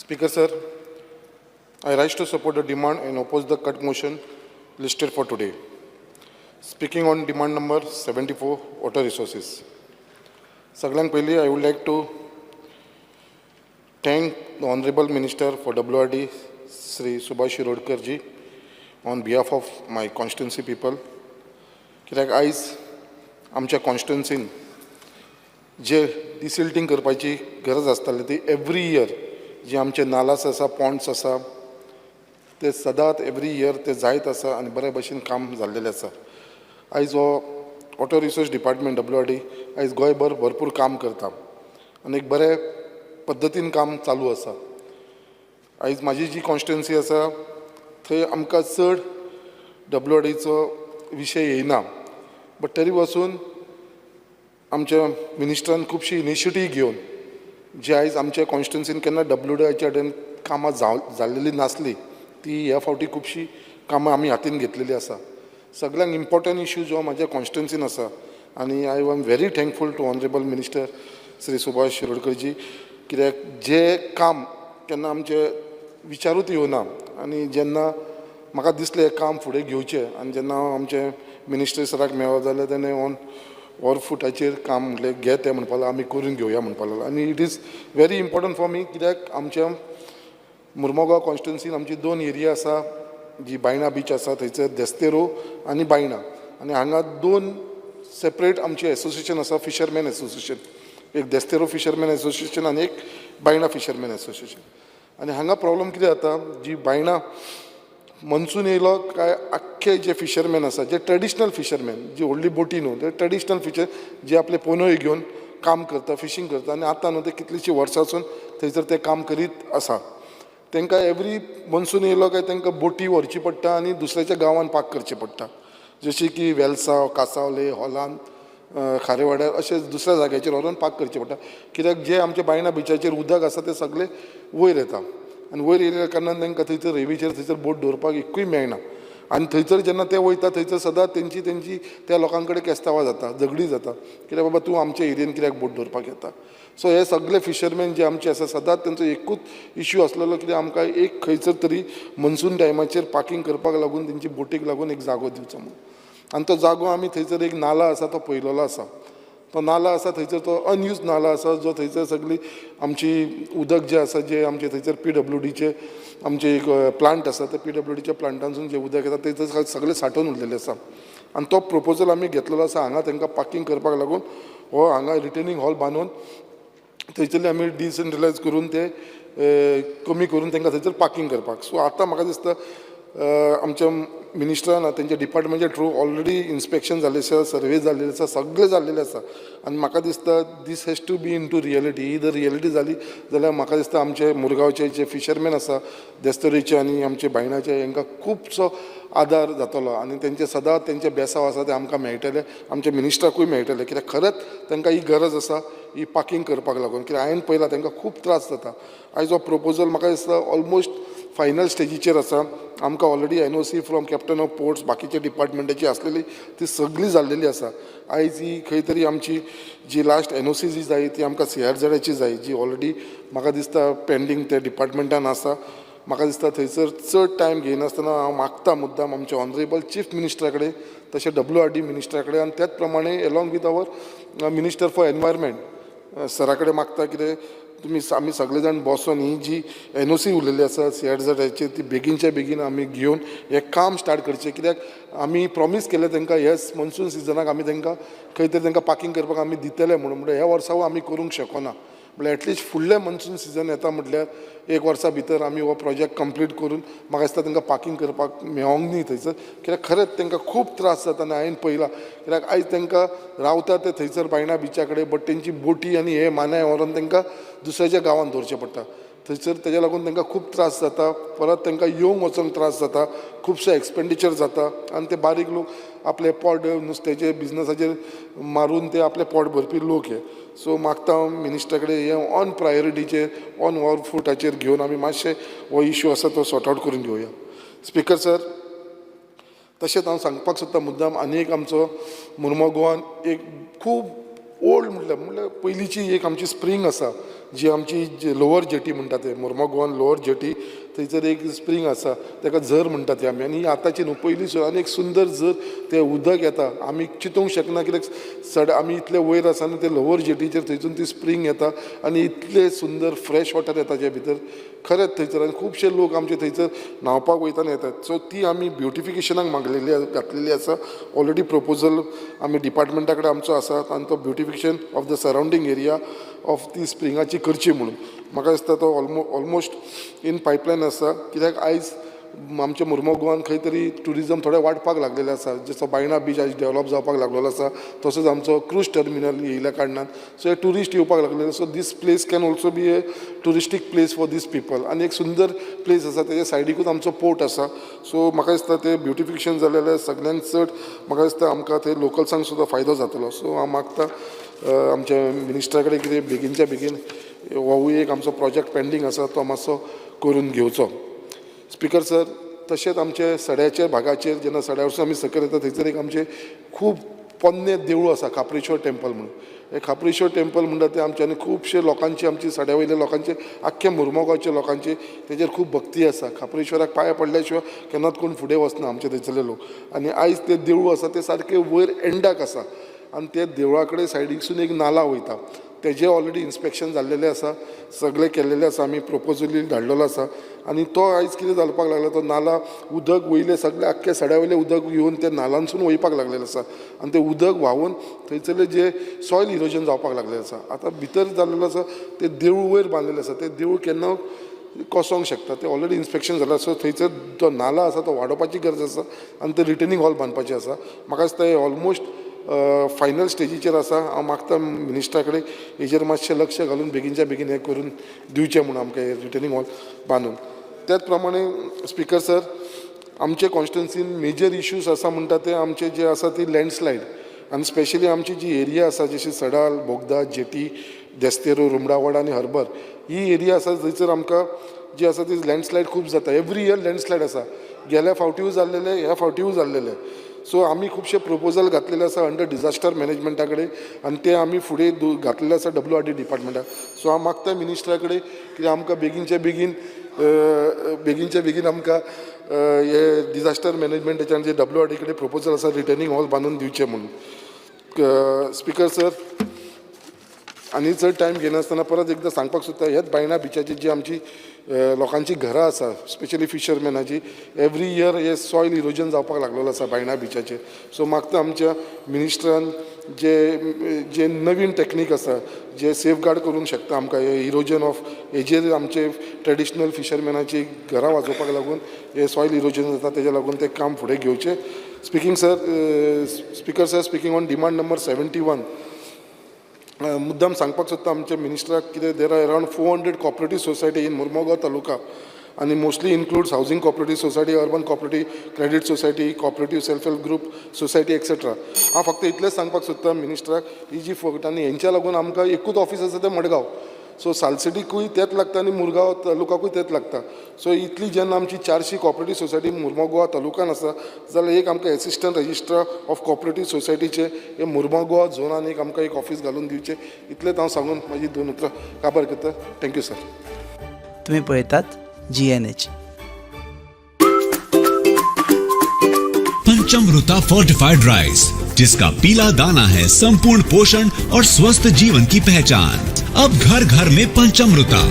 Speaker sir, I rise to support the demand and oppose the cut motion listed for today. Speaking on demand number 74, water resources. सगळ्यांत पयलीं I would like to thank the Honorable Minister for WRD, Sri Subhash Shirodkar ji, on behalf of my constituency people. कित्याक आयज आमच्या कॉन्स्टिट्युन्सीन जे डिसिल्टींग करपाची गरज आसताली, ती every year जे आमचे नालास आसा, पॉन्ड्स आसा, ते सदांच एवरी इयर ते जायत आसा आनी बरे भशेन काम जाल्लेलें आसा. आयज हो water resource department, W R D, आयज गोंयभर भरपूर काम करता आनी एक बरे पद्दतीन काम चालू आसा. आयज म्हाजी जी कॉन्स्टिट्युन्सी आसा, थंय आमकां चड डब्ल्यू आर डीचो विशय येयना, बट तरी पासून आमच्या मिनिस्टरान खुबशी इनिशिएटीव घेवन जी आयज आमच्या कॉन्स्टिट्युन्सीन केन्ना डब्ल्यू डीच्या कडेन कामां जाल्लेली नासली, ती ह्या फावटी खुबशीं कामां आमी हातीन घेतलेली आसा. सगळ्यांत इम्पॉर्टंट इशू जो म्हाज्या कॉन्स्टिट्युन्सीन आसा आनी I am very thankful to Honorable Minister Shri Subhash शिरोडकरजी, कित्याक जें काम केन्ना आमचे विचारूच येवना आनी जेन्ना म्हाका दिसलें हें काम फुडें घेवचें आनी जेन्ना हांव आमचे मिनिस्टर सराक मेळ्ळो जाल्यार तेणें ऑन वॉर फुटाचेर काम म्हटलें, घे तें म्हणपाक लागलो, आमी करून घेवया म्हणपाक लागलो. आनी it is very important for me, कित्याक आमच्या मुर्मगांव कॉन्स्टिट्युन्सीन आमची दोन एरिया आसा, जी बायणा बीच आसा थंयसर देस्तेरो आनी बायणा. आनी हांगा दोन सेपरेट आमचे एसोसिएशन आसा, फिशरमॅन एसोसिएशन, एक देस्तेरो फिशरमॅन एसोसिएशन आनी एक बायणा फिशरमॅन एसोसिएशन. आनी हांगा प्रॉब्लम कितें जाता, जी बायणा मनसून येयलो काय आख्खे जे फिशरमॅन आसा, जे ट्रेडिशनल फिशरमॅन, जी व्हडली बोटी न्हू, ते ट्रेडिशनल फिशर जे आपले पोनोय घेवन काम करता, फिशींग करता आनी आतां न्हू, ते कितलींशीं वर्सां थंयसर ते काम करीत आसा. तांकां एवरी मनसून येयलो काय तांकां बोटी व्हरची पडटा आनी दुसऱ्याच्या गांवान पार्क करची पडटा, जशी की वेलसांव, कासावले, हॉलांत, खारेवाड्यार, अशें दुसऱ्या जाग्याचेर व्हरोन पार्क करचें पडटा. कित्याक जे आमच्या बायणा बिचाचेर उदक आसा तें सगळें वयर येता आनी वयर येयल्या कारणान तांकां थंयसर रेंवेचेर थंयसर बोट दवरपाक एकूय मेळना. आनी थंयसर जेन्ना ते वयता, थंयसर सदांच तेंची तेंची त्या लोकां कडेन केस्तांवां जाता, झगडीं जाता, कित्याक बाबा तूं आमच्या एरियेन कित्याक बोट दवरपाक येता? सो हे सगळे फिशरमॅन जे आमचे आसा, सदांच तेंचो एकूच इश्यू आसलेलो, कित्याक आमकां एक खंयसर तरी मनसून टायमाचेर पार्कींग करपाक लागून, तेंची बोटीक लागून एक जागो दिवचो म्हणून. आनी तो जागो आमी थंयसर एक नाला आसा तो पळयलेलो आसा. तो नाला आसा थंयसर, तो अनयूज नाला आसा, जो थंयसर सगळी आमची उदक जें आसा, जे आमचे थंयसर पीडब्ल्यूडीचे आमचे एक प्लांट आसा, त्या पीडब्ल्यूडीच्या प्लांटांसून जें उदक येता थंयसर सगळें सांठोवन उरलेलें आसा. आनी तो प्रपोजल आमी घेतलेलो आसा, हांगा तांकां पार्कींग करपाक लागून हो हांगा रिटेनिंग हॉल बांदून थंयसरले आमी डिसेंट्रलायज करून ते कमी करून तांकां थंयसर पार्कींग करपाक. सो आतां म्हाका दिसता आमच्या मिनिस्टरान तेंच्या डिपार्टमेंटच्या थ्रू ऑलरेडी इन्स्पेक्शन जाल्लें आसा, सर्वे जाल्लें आसा, सगळें जाल्लेलें आसा. आनी म्हाका दिसता this has to be into reality. ही जर रियलिटी जाली जाल्यार म्हाका दिसता आमचे मुरगांवचे जे फिशरमॅन आसा, देस्तोरीचे आनी आमचे बायणाचे, हांकां खुबसो आदार जातलो आनी तेंचे सदांच तेंचे बेसांव आसा ते आमकां मेळटले, आमच्या मिनिस्टराकूय मेळटले. कित्याक खरेंच तांकां ही गरज आसा ही पार्कींग करपाक लागून, कित्याक हांवें पळयलां, तांकां खूब त्रास जाता. आयज हो प्रपोजल म्हाका दिसता ऑलमोस्ट फायनल स्टेजीचेर आसा. आमकां already NOC from Captain of Ports, बाकीच्या डिपार्टमेंटाची आसलेली ती सगळी जाल्लेली आसा. आयज ही खंय तरी आमची जी लास्ट एनओसी जी जाय, ती आमकां सीआरझेडाची जाय, जी ऑलरेडी म्हाका दिसता पेंडींग त्या डिपार्टमेंटान आसा. म्हाका दिसता थंयसर चड टायम घेयनासतना हांव मागता मुद्दाम आमच्या ऑनरेबल चीफ मिनिस्टरा कडेन, तशें डब्ल्यू आर डी मिनिस्टरा कडेन आनी त्याच प्रमाणे along with our Minister for Environment सरा कडेन मागता, कितें तुमी आमी सगळे जाण बसोन ही जी एनओसी उरलेली आसा सीआरझेडाचेर, ती बेगीनच्या बेगीन आमी घेवन हें काम स्टार्ट करचें. कित्याक आमी प्रॉमीस केलें तांकां, हेच मनसून सिजनाक आमी तांकां खंय तरी तांकां पार्कींग करपाक आमी दितले म्हणून. म्हणल्यार ह्या वर्सा आमी करूंक शकना, म्हणल्यार एटलिस्ट फुडलें मनसून सिजन येता म्हटल्यार एक वर्सा भितर आमी हो प्रोजेक्ट कंप्लीट करून म्हाका दिसता तांकां पार्कींग करपाक मेळोंक न्ही थंयसर. कित्याक खरेंच तांकां खूब त्रास जाता आनी हांवें पळयलां, कित्याक आयज तांकां रावता ते थंयसर बायणा बिचा कडेन, बट तेंची बोटी आनी हे मानाय व्हरोन तांकां दुसऱ्याच्या गांवांत दवरचें पडटा थंयसर. तेज्या लागून तांकां खूब त्रास जाता, परत तांकां येवंक वचोंक त्रास जाता, खुबशे एक्सपेंडिचर जाता. आनी ते बारीक लोक आपलें पोट नुस्त्याचे बिजनसाचेर मारून ते आपलें पोट भरपी लोक हे. सो मागता हांव मिनिस्टरा कडेन, हें ऑन प्रायोरिटीचेर, ऑन वॉर फुटाचेर घेवन आमी मातशें हो इशू आसा तो सॉर्ट आवट करून घेवया. स्पिकर सर, तशेंच हांव सांगपाक सोदता मुद्दाम आनी एक आमचो मुर्मो गोवान एक खूब ओल्ड, म्हटल्यार पयलींची एक आमची स्प्रींग आसा. जी आमची लोवर जेटी म्हणटा ते मोर्मुगोवान लोवर जेटी, थंयसर एक स्प्रींग आसा, ताका झर म्हणटा ती आमी. आनी आतांची न्हू, पयलीं सुद्दां आनी एक सुंदर झर, तें उदक येता. आमी चिंतूंक शकना, कित्याक सड आमी इतले वयर आसा आनी ते लोवर जेटीचेर थंयसून ती स्प्रींग येता आनी इतलें सुंदर फ्रेश वॉटर येता जे भितर. खरेंच थंयसर आनी खुबशे लोक आमचे थंयसर न्हांवपाक वयता आनी येतात. सो ती आमी ब्युटिफिकेशनाक मागलेली, घातलेली आसा. ऑलरेडी प्रपोजल आमी डिपार्टमेंटा कडेन आमचो आसा आनी तो beautification of the surrounding area of ती स्प्रिंगाची करची म्हणून म्हाका दिसता तो ऑलमोस्ट इन पायपलायन आसा. कित्याक आयज आमच्या मुर्मो गोवान खंय तरी ट्युरिजम थोडें वाडपाक लागलेलें आसा. जसो बायणा बीच आयज डेवलप जावपाक लागलेलो आसा, तसोच आमचो क्रूज टर्मिनल येयल्या कारणान सो हे ट्युरिस्ट येवपाक लागलेले. So this place can also be a touristic place for these people. आनी एक सुंदर प्लेस आसा, तेज्या सायडीकूच आमचो पोर्ट आसा. सो म्हाका दिसता ते ब्युटिफिकेशन जालें जाल्यार सगळ्यांत चड म्हाका दिसता आमकां थंय लोकल्सांक सुद्दां फायदो जातलो. सो हांव मागता आमच्या मिनिस्टरा कडेन कितें बेगीनच्या बेगीन होवूय एक आमचो प्रोजेक्ट पेंडींग आसा, तो मातसो करून घेवचो. स्पिकर सर, तशेंच आमचे सड्याच्या भागाचेर जेन्ना सड्या वरसून आमी सकयल येता, थंयसर एक आमचें खूब पोन्नें देवूळ आसा, खाप्रेश्वर टेम्पल म्हणून. हें खाप्रेश्वर टेम्पल म्हणटा तें आमच्या आनी खुबशे लोकांची, आमची सड्या वयल्या लोकांची, आख्ख्या मुर्मोगांवच्या लोकांची तेजेर खूब भक्ती आसा. खाप्रेश्वराक पांय पडल्या शिवाय केन्नाच कोण फुडें वचना आमचे थंयसरले लोक. आनी आयज तें देवूळ आसा तें सारकें वयर एंडाक आसा आनी ते देवळा कडेन सायडीकसून एक नाला वयता. तेजें ऑलरेडी इन्स्पेक्शन जाल्लेलें आसा, सगळें केल्लेलें आसा, आमी प्रपोजलूय धाडलेलो आसा. आनी तो आयज कितें जावपाक लागला, तो नाला उदक वयलें सगळें आख्खें सड्या वयलें उदक येवन त्या नालांसून वयपाक लागलेलें आसा आनी तें उदक व्हांवून थंयसरलें जें सॉयल इरोजन जावपाक लागलेलें आसा. आतां भितर जाल्लेलो आसा, तें देवूळ वयर बांदलेलें आसा, तें देवूळ केन्ना कोसोंक शकता. तें ऑलरेडी इन्स्पेक्शन जालां. सो थंयसर तो नाला आसा तो वाडोवपाची गरज आसा आनी ते रिटेनिंग हॉल बांदपाचें आसा. म्हाका दिसता हें ऑलमोस्ट फायनल स्टेजीचेर आसा. हांव मागता मिनिस्टरा कडेन हेजेर मातशें लक्ष घालून बेगीनच्या बेगीन हें करून दिवचें म्हणून आमकां हें रिटेनिंग हॉल बांदून. त्याच प्रमाणे स्पिकर सर, आमचे कॉन्स्टिट्युन्सीन मेजर इश्यूज आसा म्हणटा ते आमचे जे आसा ती लँडस्लायड. आनी स्पेशली आमची जी एरिया आसा, जशी सडाल, बोगदा, जेटी, देस्तेरो, रुमडावाड आनी हर्बर ही एरिया आसा, थंयसर आमकां जी आसा ती लँडस्लायड खूब जाता. एवरी इयर लँडस्लायड आसा. गेल्या फावटीय जाल्लेले, ह्या फावटीय जाल्लेले. सो आमी खुबशे प्रपोजल घातलेले आसा अंडर डिजास्टर मॅनेजमेंटा कडेन आनी ते आमी फुडें घातलेले आसा डब्ल्यू आर डी डिपार्टमेंटाक. सो हांव मागता मिनिस्टरा कडेन की आमकां बेगीनच्या बेगीन आमकां हे डिजास्टर मॅनेजमेंटाच्यान जे डब्ल्यू आर डी कडेन प्रपोजल आसा, रिटेनिंग हॉल बांदून दिवचें म्हणून. स्पिकर सर, आनी चड टायम घेनासतना परत एकदां सांगपाक सोदता, ह्याच बायणा बिचाची जी आमची लोकांची घरां आसा, स्पेशली फिशरमॅनाची, एवरी इयर हे सॉयल इरोजन जावपाक लागलेलो आसा बायणा बिचाचेर. सो मागता आमच्या मिनिस्टरान जे जे नवीन टॅक्नीक आसा, जे सेफगार्ड करूंक शकता आमकां हे इरोजन ऑफ हेजेर, आमचे ट्रेडिशनल फिशरमॅनाची घरां वाजोवपाक लागून हे सॉयल इरोजन जाता, तेज्या लागून तें काम फुडें घेवचें. Speaker sir, speaking on demand number 71, मुद्दाम सांगपाक सोदता आमच्या मिनिस्टराक कितें there are around 400 cooperative society in Mormugao taluka आनी mostly includes housing cooperative society, urban cooperative credit society, cooperative self help group society, etcetera. हांव फक्त इतलेंच सांगपाक सोदता मिनिस्टराक, ही जी फक्त आनी हेंच्या लागून आमकां एकूच ऑफीस आसा तें मडगांव. सो सालसेटीकूय तेंच लागता आनी मुरगांव तालुकाकूय तेंच लागता. सो इतली जेन्ना आमची 400 कॉपरेटीव सोसायटी मुरगांव गोवा तालुकान आसा जाल्यार एक आमकां एसिस्टंट रजिस्ट्रार ऑफ कॉपरेटीव सोसायटीचे हे मुरगांव गोवा झोनान एक आमकां एक ऑफीस घालून दिवचें. इतलेंच हांव सांगून म्हाजी दोन उतरां काबार करता. Thank you sir. तुम्ही पळयतात जीएनएच. पंचमृता फोर्टिफाइड राइस, जिसका पीला दाना है संपूर्ण पोषण और स्वस्थ जीवन की पहचान. अब घर घर में पंचमृता.